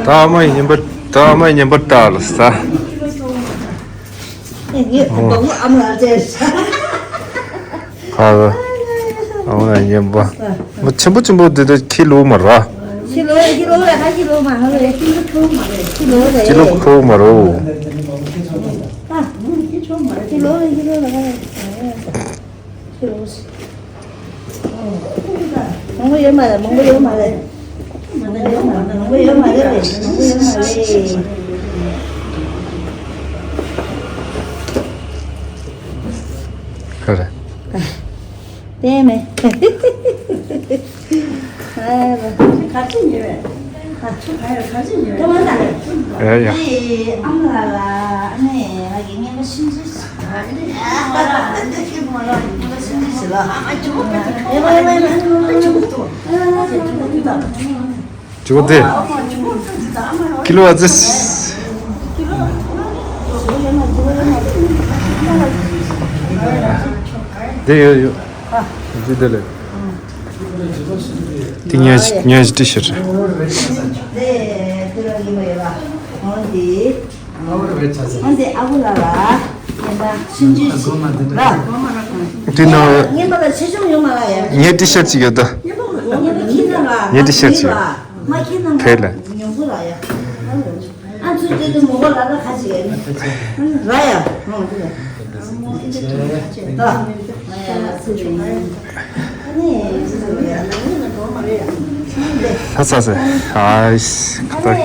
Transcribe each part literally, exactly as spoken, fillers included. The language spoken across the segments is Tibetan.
ད་ཨ་མ་ཡིན་པ། ད་ཨ་མ་ཡིན་པ་ལྟ་ལ་ས། ཁ་ཨ་མ་ཡིན་པ། མ་ཆེན་པོ་ཆེན་པོ་འདི་ད་ཁྱི་ལོ་མ་ར། ཁྱི་ལོ་ཁྱི་ལོ་ར་ཁ་ཁྱི་ལོ་མ་ཧ་ལོ་ཁྱི་ལོ་ཁྱི་ལོ་ར། ཁྱི་ལོ་ཁོ་མ་རོ། ཁྱི་ལོ་ཁྱི་ལོ་ར་ཁ། མང་པོ་ཡོད་མ་རེད། མང་པོ་ཡོད་མ་རེད། མང་པོ་ཡོད་མ་རེད། མང་པོ་ཡོད་མ་རེད། མང་པོ་ཡོད་མ་རེད། ག་རེ། དེ་མེད། ཨ་ལ། ག་ཅི་ཉེ་བས། ཨ་ཡ་ཡ། ཨ་མ་ལ་ལ་ཨ་ནེ་ང་གི་ངན་པ་ཤིན་ཅི། ཇོ་བོ་དེ། ཀི་ལོ་ཨ་ཙི། དེ་ཡོད་ཡོད། དེ་དེ་ལས། དེ་ཉལ་ཉལ་ཏི་ཤར། འོན་ཏེ་ཨ་ཁུ་ལ་ལ་ཉན་པ་ཆུང་ཆུང་ཞིག་ལ། དེ་ན་ཉན་པ་ལ་ཆེ་ཆུང་ཡོད་མ་ལ་ཡ། ངའི་ཏི་ཤར་ཅིག་ཡོད་ད། ཉན་པ་ཁྱི་ནང་ལ་ངའི་ཏི་ཤར་ཅིག་ཡོད། མ་ཁྱི་ནང་ཕེ་ལ་ཉོ་གུ་ལ་ཡ། ཨ་ཚུ་ཅེ་དུ་མོ་གོ་ལ་ལ་ཁ་ཅིག་ཡ་ནི་ར་ཡ། ད་ང་ཡ་ལ་ཚུ་ཅུང་། ལྷ་ས་ས་ཨའི་ཁ་ཏག་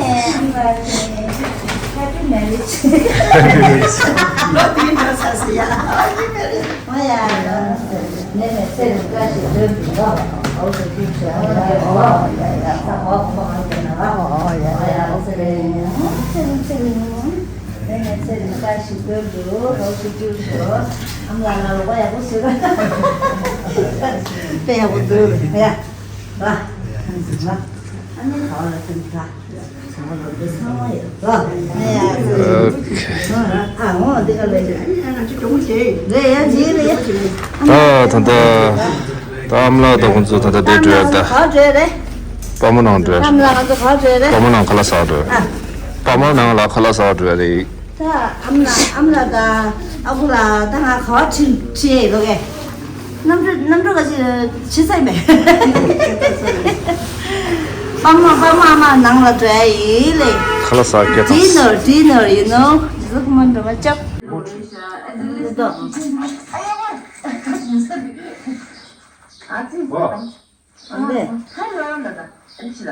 ཨ་མ་ལ་ལ་ལོག་ཡག་པོ་བཟོས་ར། དཔེ་ཡག་པོ་འདུག་ཡ། ལ། ཨ་ནི་ག་བ་ལ་ཐོན་ཐ། ཚང་མ་ལོ་འདི་ཚང་མ་ཡོད་ལ། ཨ་ཡ། ཨ་འོ་འདི་ག་ལ་ཡོད། ཨ་ནི་ང་ཚོ་གྱོང་ཆེ། རེད་ཡ་ཇི་རེད་ཡ། ད་ད་ད་ད་ཨ་མ་ལགས་དང་ཁོང་ཚོ་ད་ད་དེ་འགྲོ་ཡ་ད། ག་འགྲོ་རེད། དཔའ་མོ་ནང་འགྲོ་ཡ། ཨ་མ་ལགས་ང་ཚོ་ག་འགྲོ་རེད། དཔའ་མོ་ནང་ཁ་ལག་ཟ་འགྲོ་ཡ། ཨ། དཔའ་མོ་ནང་ལ་ཁ་ལག་ཟ་འགྲོ་ཡ་རེད། ད་ཨམ་ལ་ཨམ་ལ་ད་ཨ་ཁུ་ལ་ད་ང་ག་བ་ཁྲིད་ཁྲིད་ཡས་ལོ་གས། གནམ་གྲུ་གནམ་གྲུ་ག་ཅི་ཆི་ས་ཡིན་པས། པ་མ་པ་མ་མ་ནང་ལ་འགྲོ་ཡ་ཡིན་ལེ། ཁ་ལག་ཟ་སྐད་བཏང་། Dinner dinner you know. ཟུག་མ་འགྲོ་མ་ཅབ། ཨ་ཙི། ཨ་ནི། ཧ་ལ་ལ་ད། ཨ་ནི་ཤི་ལ།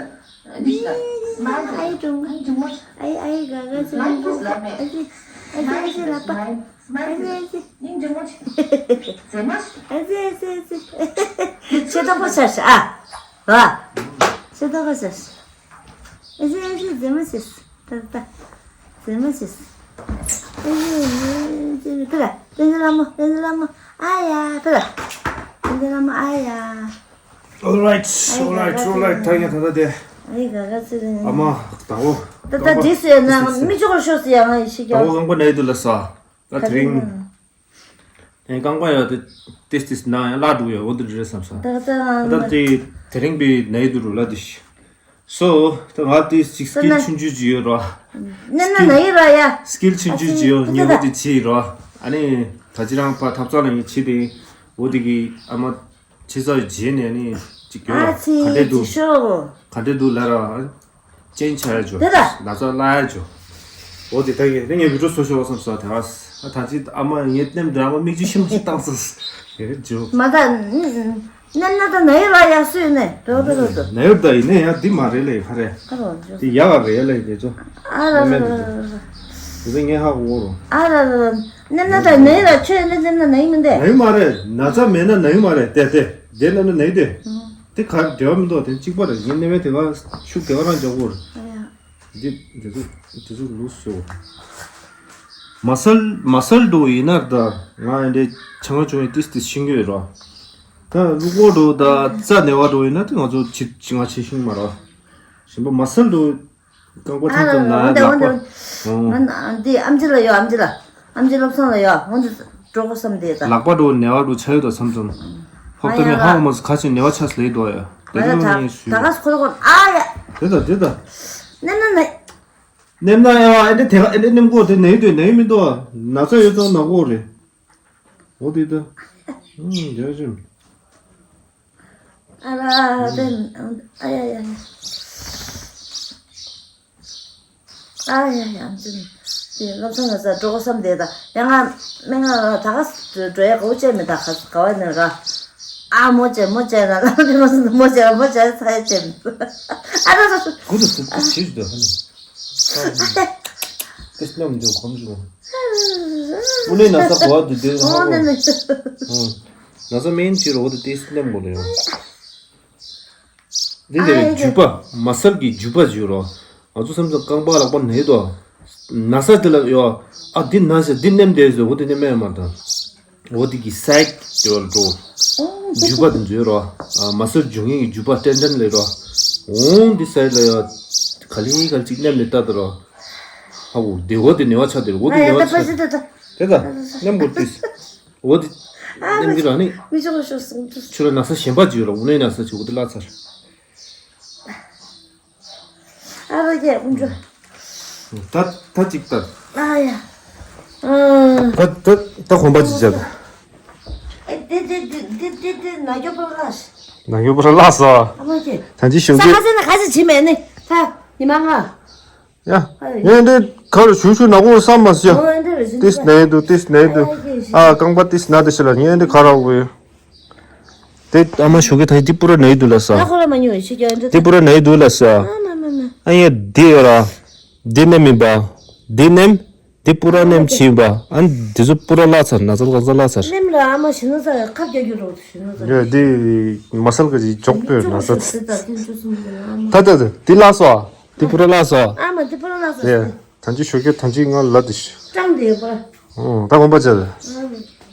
ཨ་ནི་ཤི་ལ། སྨ་ཨའི་སྒྲུང་། ཨ་ནི་སྒྲུང་མོ། ཨའི་ཨའི་ག་ག་ཚོད། སྨ་ཨ་ནི་ཤི་ལ་མེད། ཨ་ཙི། ཨ་ཙི་ཨ་ཙི་ལག་པ། སྨ་ཨ་ཙི་ཨ་ཙི། སྙིང་རྗེ་མོ་ཆེ། ཟེ་མ། ཨ་ཙི་ཨ་ཙི་ཨ་ཙི། ཆེ་ཏོག་པོ་ཤ་ཤ་ཨ། བ། ཆེ་ཏོག་པོ་ཤ་ཤ། ཨ་ཙི་ཨ་ཙི་ཟེ་མ་ཤེས། ད་ད། ཟེ་མ་ཤེས། ཨ་ཙི་ཨ་ཙི་ད་ད། བསྟན་འཛིན་ལྷ་མོ་བསྟན་འཛིན་ལྷ་མོ་ཨ་ཡ་ད་ད། བསྟན་འཛིན་ལྷ་མོ་ཨ་ཡ། All right, all right, all right. ད་ཡིན་ད་ད་དེ། ཨའི་ག་ག་ཚོད་རེད། ཨ་མ་ད་འོ། ད་ད་འདི་སུ་ཡ་ན་མི་ཅོག་ཤོག་སུ་ཡ་ང་ཡི་ཤི་ད་འོ་རྐང་པ་ན་ཡི་དུ་ལ་ས། ད་དེ་རིང་། དེ་རྐང་པ་ཡ་དེ་ཏིས་ཏིས་ན་ཡ་བརླག་འགྲོ་ཡ་འོ་དེ་རེད་བསམ་ས། ད་ད་ད་དེ་དེ་རིང་པའི་ན་ཡི་དུ་རུ་ལ་དེ་ཤི། So ད་ང་དེ་ཅིག་སི་ཀིལ་ཆུང་ཆུང་ཅིག་ཡོད་ར། ནན་ན་ན་ཡི་ར་ཡ། སི་ཀིལ་ཆུང་ཆུང་ཅིག་ཡོད་ངས་འོ་དེ་བྱས་ར། ཨ་ནི་ད་ཅི་རང་ཕ་ཐབ་ཚང་ལ་ངས་བྱས་ཏེ་འོ་དེ་གི་ཨ་མ། ཕྱི་ས་རྗེས་ནས་ནི་གཅིག་ཡོད་ལ་ག་འདྲས་འདུག་ག་འདྲས་འདུག་ལ་ར། ཅན་ཆ་ཡ་ཇོ། དེ་ད། ན་ཚ་ལ་ཡ་ཇོ། འོ་དེ་ད་ཡིན་དེ་ངས་བི་ཌིའོ་བཟོ་ཤོག་བསམ་སོང་དེ་བ། ད་ཅི་ཨ་མ་ངས་ནེམ་འདྲ་མ་མིག་ཆུ་ཤི་མ་ཤི་བཏང་སོང་། ཡེ་ཇོ། མ་ད། ནན་ན་ད་ན་ཡི་ར་ཡ་སུ་ཡིན་ནས་འགྲོ་འགྲོ་འགྲོ་འགྲོ། ན་ཡི་ད་ཡིན་ནས་ཡ་འདི་མ་རེད་ལེ་ཧ་རེ། ཨ་རོ་ཇོ། དེ་ཡ་བ་རེད་ལེ་དེ་ཇོ། ཨ་ར་ར་ར་ར་ར། དེ་ངས་ཧ་གོ་རོ། ཨ་ར་ར་ར། ནེམ་ན་ད་ནེ་ར་ཆོས་ནེ་ནེམ་ན་ནེ་མི་འདེ། ནེ་མ་རེད། ན་ཚ་མེད་ན་ནེ་མ་རེད་དེ་དེ། དེ་ན་ན་ནེ་དེ། དེ་ག་འབྲེལ་བ་མི་འདུག་དེ་གཅིག་པ་རེད། ངས་ནེ་མེད་དེ་ག་ཤུགས་དེ་ག་རང་རྒྱག་གོ་རེད། འདི་འདི་ཚོ་འདི་ཚོ་ལུས་སོ། མ་སལ་མ་སལ་འགྲོ་ཡིན་ན་ད་ང་ཨེ་འདྲས་ཆང་ཆུང་ཡིན་ཏིས་ཏིས་ཤིང་གི་རོ། ད་ལུག་གོ་འགྲོ་ད་རྩ་ནེ་བ་འགྲོ་ཡིན་ན་དེ་ང་ཚོ་ཆི་ཆི་ང་ཆི་ཤིང་མ་རོ། ཞིམ་པོ་མ་སལ་འགྲོ། རྐང་པ་ཐམས་ཙམ་ན་ཡ་ལག་པ། འོ། འདི་ཨམ་ཆི་ལ་ཡོད། ཨམ་ཆི་ལ། ཨམ་ཆི་སློབ་ཚན་ལ་ཡོད། འོ་འདི་འགྲོ་དགོས་བསམ་དེ་ད། ལག་པ་འགྲོ་ནེ་བ་འགྲོ་ཆ་ཡོད་ད་མཚམས་མཚམས། ཧོབ་ཏེ་མེ་ཧ་མ་སི་ཁ་ཆེ་ནེ་བ་ཆ་སི་ལེ་འགྲོ་ཡ། དེ་ལ་ནི་ད་ག་སི་ཁོ་ལ་ཁོ་ཨ་ཡ། དེ་དང་དེ་དང་། ནེམ་ན་ནེ། ནེམ་ན་ཡ་ཨེ་འདྲ་དེ་ག་ཨེ་འདྲ་ནེམ་གོ་དེ་ནེ་དུ་ནེ་མི་འདུག་ན་ཚ་ཡོད་ཙང་ན་གོ་རེད། འོ་དེ་ད། ཨུམ་རྒྱ་ཆེན། ཨ་ར་དེ་ཨ་ཡ་ཡ་ཡ། ཨ་ཡ་ཡ་ཙི། དེ་སློབ་ཚན་ལ་ས་འགྲོ་བསམ་དེ་ད་ཡང་ང་སྨན་ཁང་ལ་ད་ག་འགྲོ་ཡ་གོ་བྱས་མི་ད་ག་ག་བ་ནས་ར། ཨ་མོ་བྱས་མོ་བྱས་ལ་ལ་དེ་མོ་མོ་བྱས་ལ་མོ་བྱས་ཚ་ཡ་བྱས་མི། ཨ་ར་ར་ར། གུ་དུ་སུ་ཏི་ཞིག་ཏུ་ཧ་ནི། ཏི་སྣམ་འདུག་གོམ་ཞུ། དབུ་ནས་ན་ཚ་གོ་བ་དུ་དེ་ཧ་གོ། ཨོ་ནེ་ནེ། ཧུང་། ན་ཚ་མེན་ཅི་རོ་དུ་ཏི་སྣམ་གོ་ལེ་ཡོང་། འདི་ལས་རྒྱུས་པ་མ་སལ་གྱི་རྒྱུས་པ་ཞུ་རོ། ང་ཚོ་སེམས་ཙམ་རྐང་པ་ལག་པ་ནས་དོ། ན་ཚ་དེ་ལ་ཡོ། ཨ་འདི་ན་ཟེར་འདི་ནེམ་དེ་ཟེར་འོ་དེ་ནེམ་མེད་མ་དང་། འོ་དེ་གི་སའིད་དེ་བར་འགྲོ། རྒྱུས་པ་དེ་འཛུལ་རོ། མ་སལ་འབྱུང་ངེས་ཀྱི་རྒྱུས་པ་ཏན་ཏན་ལས་རོ། འོང་འདི་སའིད་ལ་ཡོ། ག་ལེ་ག་ལེ་ཅིག་ནེམ་ནས་ལྟ་དུ་རོ། ཧ་གོ་དེ་འོ་དེ་ནེ་བ་ཆ་དེ་རོ་འོ་དེ་ནེ་བ་ཆ། དེ་ད་ནེམ་གོ་ཏིས། འོ་དེ། ནེམ་གི་ར་ནི། མི་ཆོག་ཤོག་སོང་ཚུལ། ཁྱོད་ལ་ན་ཚ་གཞན་པ་ཅིག་ཡོད་ར་འོ་ནེ་ན་ཚ་ཅིག་འོ་དེ་ལ་ཚར། ཨ་རོ་ཀྱེ་ཀུན་ཆོ། ད་ད་ཅིག་ད། ཨ་ཡ། ཨ། ད་ད་ད་གོམ་པ་ཅིག་བྱ་ད། ཨེ་དེ་དེ་དེ་དེ་དེ་དེ་ན་གྱོ་པོ་ལ་ཤི། ན་གྱོ་པོ་ལ་སོ། ཨ་མ་ཀྱེ། ད་ཅི་ཤོད་ས་ཀྱི། ཁ་ཟེར་ན་ཁ་ཟེར་བྱེད་མེད་ནི། ད་ཉི་མ་ང་། ཡ། ཨ་ཡ། ངས་འདི་ག་རུ་ཞུ་ཞུ་ན་གོ་བསམ་མ་སོང་། ཨོ་འདི་རུ་ཞུ་ཏིས་ནས་འདུག་ཏིས་ནས་འདུག་ཨ་ཡ་ཀྱེ་ཞུ། ཨ་རྐང་པ་ཏིས་ན་དེ་ཤི་ལ་ངས་འདི་ག་ར་འོ་ཡོད། དེ་ཨ་མ་ཞོགས་ཀས་ད་དེ་པུ་ར་ནས་འདུག་ལ་ས། ང་ཁོ་ར་མ་ཉོ་ཤི་ཀྱང་འདི། དེ་པུ་ར་ནས་འདུག་ལ་ས། ཨ་མ་མ་མ། ཨ་ཡ་དེ་ཡོད་ར། དེ་ནས་མིན་པ། དེ་ནས། དེ་པུ་ར་ནེམ་ཕྱིན་པ། ཨ་ནི་དེ་ཚོ་པུ་ར་བརླག་ཚར་ན་ཚ་ལག་ཚ་བརླག་ཚར། ནེམ་ར་ཨ་མ་ཞི་ན་ཚ་ཁ་རྒྱག་རྒྱུ་རོགས་ཞི་ན་ཚ། ཡ་དེ་མ་སལ་ག་ཅིག་འཇོག་པོས་ན་ཚ། ད་ད་ད་དེ་བརླག་སོ། དེ་པུ་ར་བརླག་སོ། ཨ་མ་དེ་པུ་ར་བརླག་སོ། ཡ་ད་ཅི་ཞོགས་ཀས་ད་ཅི་ང་ལ་དེ་ཤི། ཀྲང་དེ་ཡོད་པ། ཨོ་ད་གོམ་པ་བྱ་ད།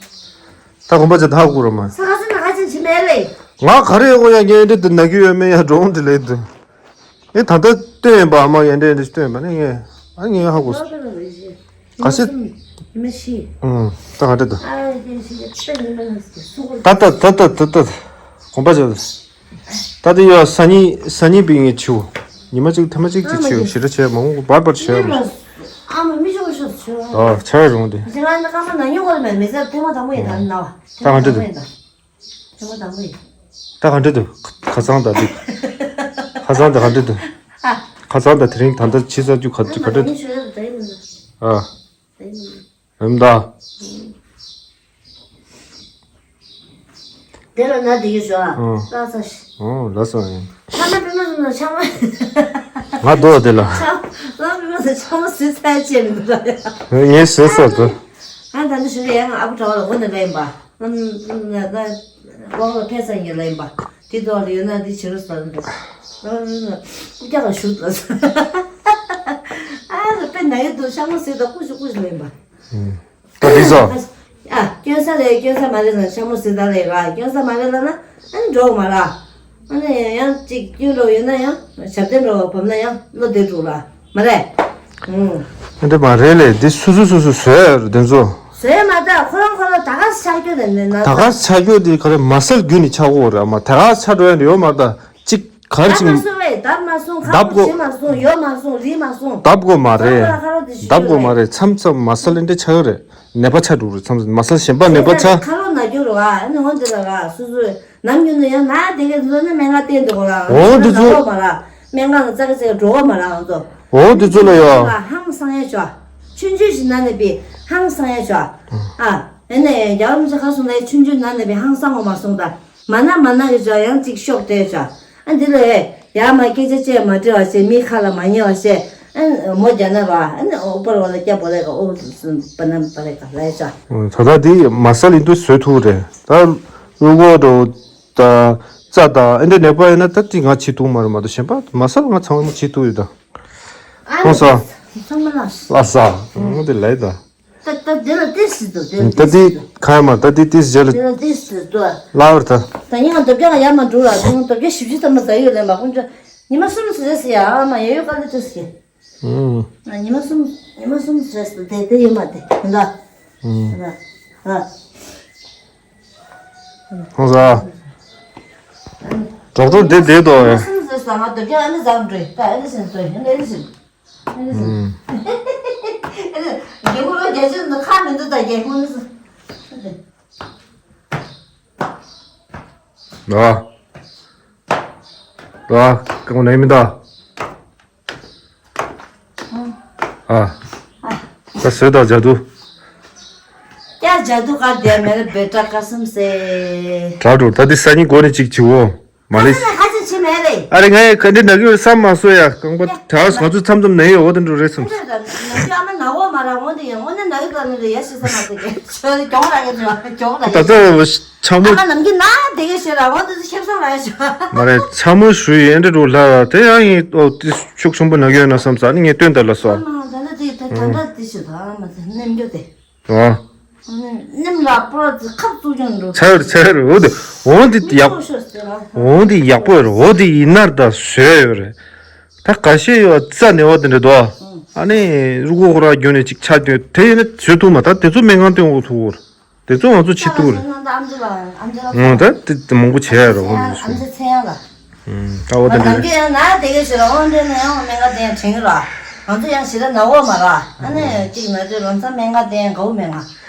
ད་གོམ་པ་བྱ་ད་ཧ་གོ་ར་མ། ས་ག་ས་ན་ག་ཅན་ཕྱི་མེད་ལེ། ང་ག་རེ་ཡོད་གོ་ཡ་ངས་འདི་དེ་ན་གི་ཡོད་མེད་ཡ་འགྲོ་འོང་དེ་ལེ་དུ། ངས་ད་ལྟ་སྟོན་ཡིན་པ་ཨ་མ་ཡན་ཏན་འདི་སྟོན་ཡིན་པ་ནི་ངས་ཨ་ངས་ཧ་གོ་སོང་། ག་ཤེད། ཡིན་མ་ཤི། ཨང་ད་ག་འདྲ་འདུག་ཨ་ཡིན་ཤི་ཡ་ཏན་ཡིན་མ་ཤི་སུ་གོ། ད་ལྟ་ད་ལྟ་ད་ལྟ་གོམ་པ་བྱ། ད་ལྟ་ཡོད་སང་ཉིན་སང་ཉིན་པའི་ངས་ཆིའོ། ཉི་མ་གཅིག་ཐེངས་མ་གཅིག་གཅིག་ཆིའོ་ཞེ་དྲག་བྱས་མ་འོང་བར་བར་བྱས་མ། ཨ་མ་མི་ཤོག་ཤོག་ཆིའོ། ཨ་ཆ་རུང་དེ། ང་ནི་ཀ་མ་ན་ཉོ་གོ་མེད་མི་ཟེར་ཐེངས་མ་དང་པོ་ཡིན་ད་ནི་ན་བ། ད་ག་འདྲ་འདུག་ཆུང་མ་དང་པོ་ཡིན། ད་ག་འདྲ་འདུག་ཁ་སང་དང་འདི། ཁ་སང་དང་ག་འདྲ་འདུག་ཨ། ཁ་སང་དང་དེ་རིང་ད་ལྟ་ཕྱི་ས་རྒྱུ་ག་ག་འདྲ་འདུག་ཨ། ཨེམ་ད། དེ་ལ་ན་དེ་གི་ཞོ་ཨ། ལ་ས་ཤི། ཨོ་ལ་ས་ཡིན། ཁ་ན་པི་མ་སོང་ན་ཆང་མ། ང་དོ་དེ་ལ། ཆང་ལ་པི་མ་སོང་ཆང་མ་སུས་ཚ་ཡ་ཆེ་མི་འདུག་ལ་ཡ། ངས་ཟེར་ས་དོ། ཨ་ད་འདི་ཞུ་རེ་ཡང་ཨ་བུ་གྲྭ་བ་ལ་འོ་ན་ལ་ཡིན་པ། ང་ང་ང་ལོག་ལ་ཕེབས་ས་ཡིན་ལ་ཡིན་པ། དེ་ཐོག་ལ་ཡོད་ན་འདི་བྱེད་རོགས་ཟེར་འདུག་ཨ་ང་ང་སྐུ་རྒྱག་ལ་ཞུ་ལ་ཟེར། ཨ་ལ་དཔེ་ན་ཡོད་འདུག་ཤག་མོ་ཟེར་ད་སྐུ་ཞུ་སྐུ་ཞུ་ལ་ཡིན་པ། ད་འདི་ཚོ། ཨ་སྐྱོན་ས་རེད་སྐྱོན་ས་མ་རེད་ལ་ཤག་མོ་ཟེར་ད་ལ་ཡིན་པ་སྐྱོན་ས་མ་རེད་ལ་ན་ཨ་ནི་འགྲོ་མ་ར། ཨ་ནི་ཡང་ཅིག་སྐྱོན་འགྲོ་ཡོད་ན་ཡང་ཞབས་བརྟན་འགྲོ་བ་བབས་ན་ཡང་བློ་བདེ་འགྲོ་ར། མ་རེད། ཨུང་། འདི་མ་རེད་ལེ། འདི་སུ་སུ་སུ་སུ་བཟོས་ཡོད་རེད་འདི་ཚོ། བཟོས་མ་ད་ཁོ་རང་ཁོ་རང་ད་ག་ཆ་རྒྱུ་ནས་ནས་ན། ད་ག་ཆ་རྒྱུ་འདི་ག་རེ་མ་སལ་རྒྱུ་ནི་ཆ་གོ་རེད་མ་ད་ག་ཆ་འགྲོ་ཡ་འདི་ཡོད་མ་ད་ཅིག་ག་རེ་ད་ཅིག་མ་སོང་བས་ད་མ་སོང་ཁ་ལོ་བཞི་མ་སོང་ཡོ་མ་སོང་རི་མ་སོང་། ད་གོ་མ་རེད། ད་གོ་མ་རེད་མཚམས་མཚམས་མ་སལ་འདི་ཆ་ཡོད་རེད། ནད་པ་ཆ་འགྲོ་རེད་མཚམས་མཚམས་མ་སལ་གཞན་པ་ནད་པ་ཆ། ཁ་ལོ་ན་རྒྱུ་རེད་བ་ཨ་ནི་འོན་འདི་ལ་ར་སུ་སུ། ནམ་རྒྱུན་ནས་ཡང་ན་དེ་གའི་འཛོལ་ནས་སྨན་ཁང་བསྟན་འདུག་གོ་རང་འོ་འདི་ཚོ་ན་གོ་མ་ར། སྨན་ཁང་ལ་རྩ་གི་རྩ་གི་འགྲོ་གོ་མ་ར་ང་ཚོ། འོ་འདི་ཚོ་ལ་ཡོ། ཧང་སང་ཡ་ཆོ། ཆུང་ཆུང་ཞིག་ན་ནས་པི་ཧང་སང་ཡ་ཆོ། ཨ། ཡིན་ནས་རྒྱལ་བ་རིན་པོ་ཆེ་ཁ་སོང་ལ་ཆུང་ཆུང་ན་ནས་པི་ཧང་སང་གོ་མ་སོང་ད། མ་ན་མ་ན་གི་ཆོ་ཡང་ཅིག་ཤོག་དེ་ཆོ། ཨ་འདི་ལ་ཡ་མ་སྐད་ཆ་བཅད་མ་དྲི་བ་བྱེད་མི་ཁ་ལ་མ་ཉེ་བ་བྱེད། ཨ་མོ་རྒྱ་ན་ར་ཨ་ནི་ཨོ་པར་བ་ལ་སྐྱ་བོ་ལས་ཀ་ཨོ་པ་ནམ་པ་ལས་ཀ་ལས་ཆོ། ད་ལྟ་འདི་མ་སལ་ཡིན་དུས་བཟོས་ཐུབ་རེད་ད། དབུལ་ཕོངས་དང་། རྩྭ་དང་ཨེ་འདྲ་ནད་པ་ཡིན་ན་ད་དེ་ང་བྱེད་ཐུབ་མ་རེད་མ་གཏོགས་གཞན་པ་མ་སལ་ང་ཚང་མ་བྱེད་ཐུབ་ཡོད་ད། ཨ་ཁོང་ས། ཚང་མ་ལ། ལ་ས། ཨང་དེ་ལས་ད། ད་ད་དེ་ལ་ཏིས་སི་དུ་དེ་ལ་ད་དེ་ཁ་ཡ་མ་ད་དེ་ཏིས་རྗེས་ལ། དེ་ལ་ཏིས་སི་དུ། ལ་བར་ད། ད་ཡིན་ང་དོ་རྒྱ་ང་ཡ་མ་འགྲོ་ལ་དེ་ང་དོ་རྒྱ་ཞིབ་ཞིབ་ཙམ་ལ་ད་ཡོད་ལས་མ་ཁོང་ཚོ་ཉི་མ་གསུམ་ཙམ་རེད་ཟེར་ཡ་ཨ་མ་ཡ་ཡོད་ག་ལ་ཏིས་སི། ཨང་། ཉི་མ་གསུམ་ཉི་མ་གསུམ་རེད་ཟེར་དེ་དེ་ཡོད་མ་དེ་ཡིན་ད། ཨང་། ཨ། ཁོང་ས། ཌོག་ཊར་དེ་བསྡད་དོ། ཟ་མ་འདོད་ཀྱང་ཨ་ནི་ཟ་འགྲོ། ད་ཨ་ནི་ཟིན་འགྲོ། ཨ་ནི་ཟིན། ཨ་ནི་ཟིན། ཨ་ནི་རྒྱལ་པོ་རོ་རྒྱལ་ཆེན་དུ་ཁ་མི་འདུག་ད་རྒྱལ་པོ་ནི་ཟིན། ལོ། ལོ། ཀང་ནས་མི་ད། ཨ། ད་བཟོས་དང་ཇ་དུ། क्या जादू कर दिया मेरे बेटा कसम से। དྲག་འགྲོ། ད་འདི་སང་ཉིན་འགོ་ནས་ཅིག་བྱིའོ། མ་རེད། ཁ་ཅིག་ཁ་ཅིག་བྱེད་མེད་རེད། ཨ་རེ་ང་ཡི་ག་འདྲི་ན་གི་བསམ་མ་སོ་ཡ། རྐང་པ་དྲག་ང་ཚོ་མཚམས་མཚམས་ན་ཡོད། འོ་དེ་འགྲོ་རེད་སམ། ཨ་རེ་ད་ང་ཚོ་ཨ་མ་ན་འོ་མ་ར་འོ་དེ་ཡང་འོ་ན་ན་གི་ད་ནི་རེད་ཡ་ཤི་ས་མ་ཟེར་གི་ཁྱོད་གྱོང་ར་གི་ཁྱོད་གྱོང་ར་ད་གི་ད་ཆ་མོ། ཨ་མ་ནམ་གི་ན་དེ་གི་ཤེས་ར་འོ་དེ་ཤེས་སོང་ར་ཡ་ཤི། མ་རེད། ཆ་མོ་ཞུ་ཡི་ཨེ་འདྲི་འགྲོ་ལ་དེ་ཡང་ཡིན། ཨོ་དེ་ཤུགས་ཆེན་པོ་ན་གི་ཡོད་ན་བསམ་ས་ནི་ངས་སྟོན་ད་ལ་སོ། ཨ་མ་ད་ན་དེ་ད་ད་ད་དེ་ཤི་ད་ཨ་མ་དེ་ནེམ་རྒྱུ་དེ། ཨ། ནེམ་ལ་པོ་ཙི་ཁབ་བཙུགས་ཀྱང་འགྲོ། ཚར་ཚར། འོ་དེ་འོ་དེ་ཡག་འོ་དེ་ཡག་པོ་རེད། འོ་དེ་ཡིན་ནར་ད་བཟོས་ཡོད་རེད། ད་ཁ་ཤས་ཡོད་རྩ་ནས་འོ་དེ་འདྲ་དོ། ཨ་ནི་རུ་གོ་ཁོ་ར་རྒྱུན་ནས་ཅིག་ཆ་དེ་དེ་ཡིན་ན་བཟོས་ཐུབ་མ། ད་དེ་ཚོ་སྨན་ཁང་སྟོན་འོ་ཐུབ་རེད། དེ་ཚོ་ང་ཚོ་བྱེད་ཐུབ་རེད། ཨ་ད་དེ་དེ་མང་པོ་བྱས་ཡ་རེད། འོ་དེ་ཨ་མ་ཚེ་ཚེ་ཡང་ལ། ད་འོ་དེ་འདྲ་རེད། ཡང་ན་དེ་ག་ཞིག་ལ་འོ་འདྲ་ན་ཡང་སྨན་ཁང་དེ་ཡང་དྲན་གི་ལ། ང་ཚོ་ཡང་ཞེ་དྲག་ན་འོ་མ་ར། ཨ་ནི་གཅིག་ན་ཚོ་ལམ་སང་སྨན་ཁང་དེ་ཡང་དགའ་བོ་མེད་ང་།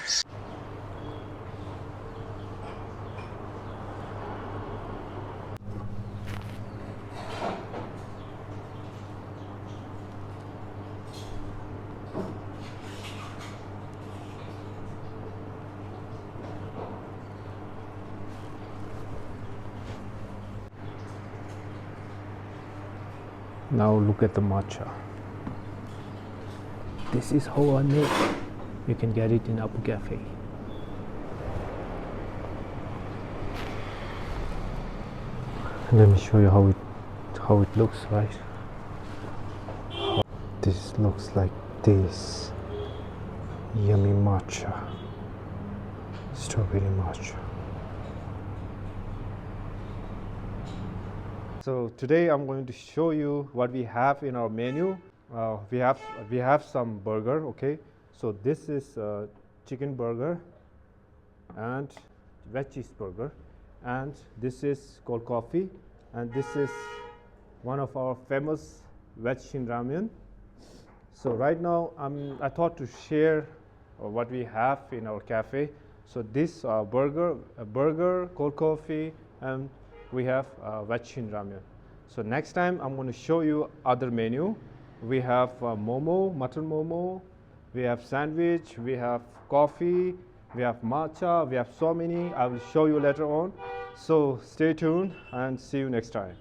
Now look at the matcha. This is how I make. You can get it in Apu Cafe. Let me show you how it how it looks like. This looks like this. Yummy matcha. Strawberry matcha. So today I'm going to show you what we have in our menu. Uh, we have we have some burger, okay? So this is uh, chicken burger and veg cheeseburger, and this is cold coffee, and this is one of our famous veg Shin Ramyun. So right now, I'm, I thought to share uh, what we have in our cafe. So this uh, burger, a burger, cold coffee, and we have uh, veg Shin Ramyun. So next time, I'm going to show you other menu. We have uh, momo, mutton momo, we have sandwich, we have coffee, we have matcha, we have so many. I will show you later on. So stay tuned and see you next time.